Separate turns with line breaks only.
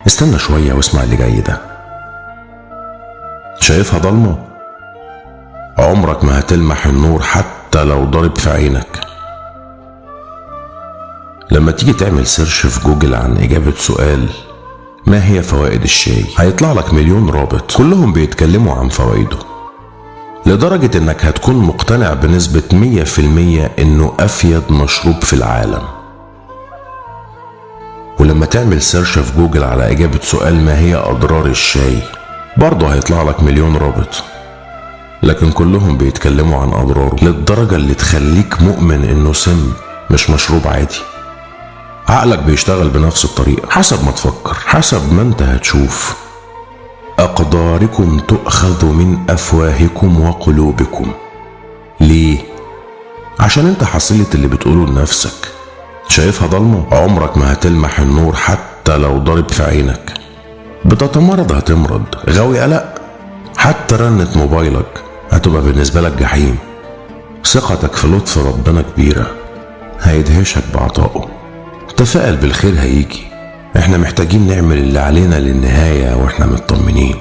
استنى شوية واسمع اللي جاي ده. شايفها ضلمة؟ عمرك ما هتلمح النور حتى لو ضرب في عينك. لما تيجي تعمل search في جوجل عن إجابة سؤال ما هي فوائد الشاي، هيطلع لك مليون رابط كلهم بيتكلموا عن فوائده، لدرجة انك هتكون مقتنع بنسبة 100% انه افيد مشروب في العالم. ولما تعمل search في جوجل على اجابة سؤال ما هي اضرار الشاي، برضه هيطلع لك مليون رابط، لكن كلهم بيتكلموا عن اضراره للدرجة اللي تخليك مؤمن انه سم مش مشروب عادي. عقلك بيشتغل بنفس الطريقة، حسب ما تفكر، حسب ما انت هتشوف. أقداركم تؤخذ من أفواهكم وقلوبكم. ليه؟ عشان انت حصيلة اللي بتقوله لنفسك. شايفها ضلمة؟ عمرك ما هتلمح النور حتى لو ضرب في عينك. بتتمرض هتمرض، غاوي قلق، حتى رنة موبايلك هتبقى بالنسبة لك جحيم. ثقتك في لطف ربنا كبيرة، هيدهشك بعطائه. تفائل بالخير هيجي. احنا محتاجين نعمل اللي علينا للنهاية واحنا مطمنين.